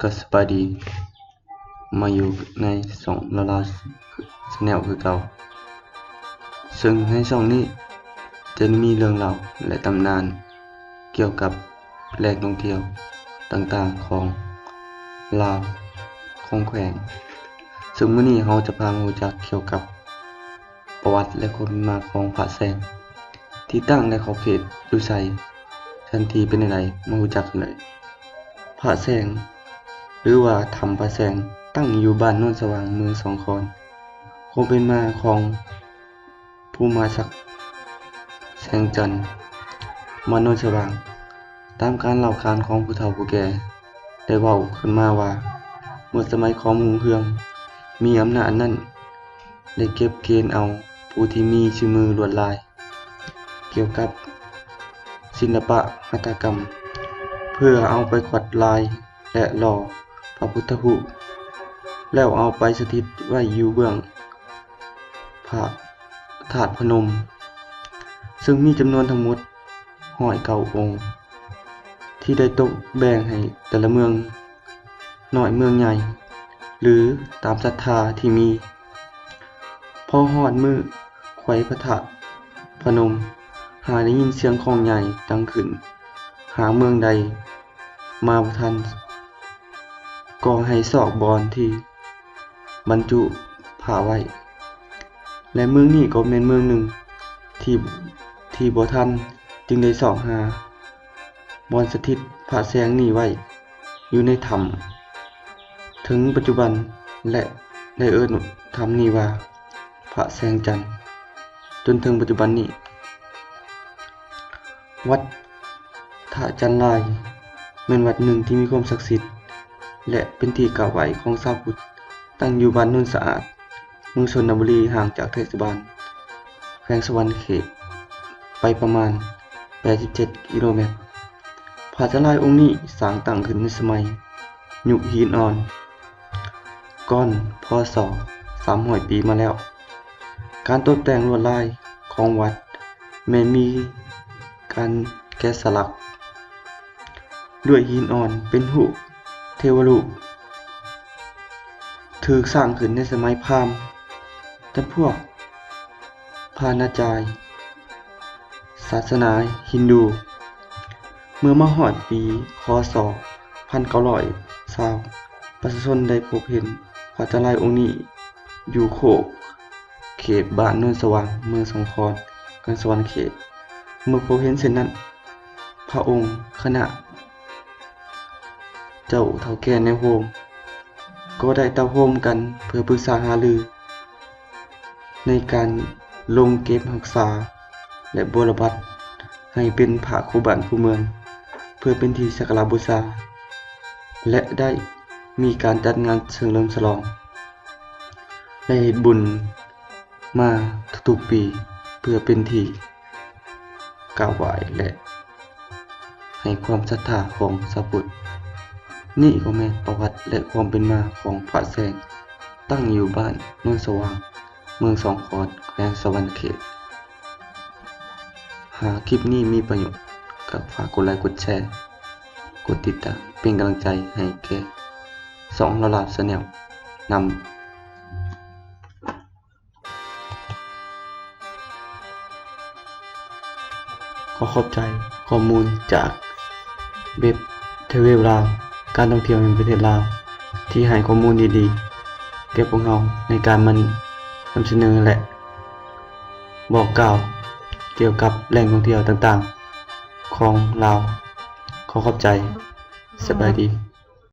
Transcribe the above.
ກໍສະບາຍດີ ມາຢູ່ໃນຊ່ອງລາວລາວແຊນແນວຄືເກົ່າ. ເຊິ່ງໃນຊ່ອງນີ້ຈະມີເລື່ອງລາວ ແລະ ຕຳນານກ່ຽວກັບແຫຼ່ງທ່ອງທ່ຽວຕ່າງໆຂອງລາວ, ຂອງແຂວງ. ເຊິ່ງມື້ນີ້ເຮົາຈະພາມາຮູ້ຈັກກ່ຽວກັບປະຫວັດ ແລະ ຄວາມເປັນມາຂອງພະແຊງ ທີ່ຕັ້ງ ແລະ ຂອບເຂດຢູ່ໃສ, ສະຖານທີ່ເປັນແນວໃດ, ມາຮູ້ຈັກກັນເລີຍ. ພະແຊງ ຫຼືວ່າຖ້ຳພະແຊງ ຕັ້ງຢູ່ບ້ານໂນນສະຫວ່າງ ເມືອງສອງຄອນ. ຄວາມເປັນມາຂອງພູມາສັກແສງຈັນ ບ້ານໂນນສະຫວ່າງ. ຕາມການເລົ່າຂານຂອງຜູ້ເຖົ້າຜູ້ແກ່ໄດ້ເວົ້າຂຶ້ນມາວ່າ ເມື່ອສະໄໝຄວາມຮຸ່ງເຮືອງມີອຳນາດນັ້ນ ໄດ້ເກັບເກນເອົາຜູ້ທີ່ມີສີມືລວດລາຍ ກ່ຽວກັບສິລະປະຫັດຖະກຳ ເພື່ອເອົາໄປຂວັດລາຍ ແລະ ຫຼໍ່ພະພຸດທະຮູບ ແລ້ວເອົາໄປສະຖິດໄວ້ຢູ່ເບື້ອງພະທາດພະນົມ ເຊິ່ງມີຈຳນວນທັງໝົດຮ້ອຍເກົ້າອົງ ທີ່ໄດ້ຕົກແບ່ງໃຫ້ແຕ່ລະເມືອງນ້ອຍເມືອງໃຫຍ່ ຫຼື ຕາມສັດທາທີ່ມີ. ພໍຮອດມື້ໄຂວ້ພະທາດພະນົມ ຫາກໄດ້ຍິນສຽງຂອງໃຫຍ່ດັງຂຶ້ນ ຫາກເມືອງໃດມາບໍ່ທັນ ກໍໃຫ້ຊອກບ່ອນທີ່ບັນຈຸຜ້າໄວ້ ແລະ ເມືອງນີ້ກໍແມ່ນເມືອງໜຶ່ງທີ່ ທີ່ບໍ່ທັນ ຈຶ່ງໄດ້ຊອກຫາບ່ອນສະຖິດພະແຊງນີ້ໄວ້ຢູ່ໃນຖ້ຳ ເຖິງປັດຈຸບັນ ແລະ ໄດ້ເອີ້ນຖ້ຳນີ້ວ່າພະແຊງຈັນ ຈົນເຖິງປັດຈຸບັນນີ້. ວັດທະຈັນລາຍ ແມ່ນວັດໜຶ່ງທີ່ມີຄວາມສັກສິດ ແລະ ເປັນທີ່ກາບໄຫວ້ຂອງຊາວພຸດ, ຕັ້ງຢູ່ບ້ານໂນນສະອາດ ເມືອງຊົນນະບູລີ, ຫ່າງຈາກເທດສະບານແຂວງສະຫວັນນະເຂດໄປປະມານແປດສິບເຈັດກິໂລແມັດ. ພະຈັນລາຍອົງນີ້ສ້າງຕັ້ງຂຶ້ນໃນສະໄໝຍຸກຫີນອ່ອນ ກ່ອນ ພ.ສ. ສາມຮ້ອຍປີມາແລ້ວ. ການຕົບແຕ່ງລວດລາຍຂອງວັດແມ່ນມີການແກະສະຫຼັກດ້ວຍຫີນອ່ອນເປັນຮູບເທວະຮູບ, ຖືກສ້າງຂຶ້ນໃນສະໄໝພາມ ຈຳພວກພານາຈາຍ ສາສະໜາຮິນດູ. ເມື່ອມາຮອດປີ ຄ.ສ. ພັນເກົ້າຮ້ອຍຊາວ ປະຊາຊົນໄດ້ພົບເຫັນພະຈັນລາຍອົງນີ້ຢູ່ໂຄກເຂດບ້ານໂນນສະຫວ່າງ ເມືອງສອງຄອນ ແຂວງສະຫວັນນະເຂດ. ເມື່ອພົບເຫັນເຊັ່ນນັ້ນ, ພະອົງຄະນະເຈົ້າເຖົ້າແກ່ໃນໂຮມ ກໍໄດ້ເຕົ້າໂຮມກັນເພື່ອປຶກສາຫາລື ໃນການລົງເກັບຮັກສາ ແລະ ບົວລະບັດໃຫ້ເປັນພະຄູ່ບ້ານຄູ່ເມືອງ ເພື່ອເປັນທີ່ສັກກາລະບູຊາ ແລະ ໄດ້ມີການຈັດງານເຊີງເຫຼີມສະຫຼອງ ແລະ ເຮັດບຸນມາທຸກໆປີ ເພື່ອເປັນທີ່ ກາບໄຫວ້ ແລະ ໃຫ້ຄວາມສັດທາຂອງຊາວພຸດ. ນີ້ກໍແມ່ນປະຫວັດ ແລະ ຄວາມເປັນມາຂອງພະແຊງ ຕັ້ງຢູ່ບ້ານໂນນສະຫວ່າງ ເມືອງສອງຄອນ ແຂວງສະຫວັນນະເຂດ. ຫາກຄລິບນີ້ມີປະໂຫຍດ ກໍຝາກກົດໄລ ກົດແຊ ກົດຕິດຕາມ ເປັນກຳລັງໃຈໃຫ້ແກ່ຊ່ອງລາວລາວແຊນແນວນຳ. ຂໍຂອບໃຈຂໍ້ມູນຈາກເວັບ Travel Lao ການທ່ອງທ່ຽວແຫ່ງປະເທດລາວ ທີ່ໃຫ້ຂໍ້ມູນດີໆແກ່ພວກເຮົາໃນການມານຳສະເໜີ ແລະ ບອກກ່າວກ່ຽວກັບແຫຼ່ງທ່ອງທ່ຽວຕ່າງໆຂອງລາວ. ຂໍຂອບໃຈ. ສະບາຍດີ.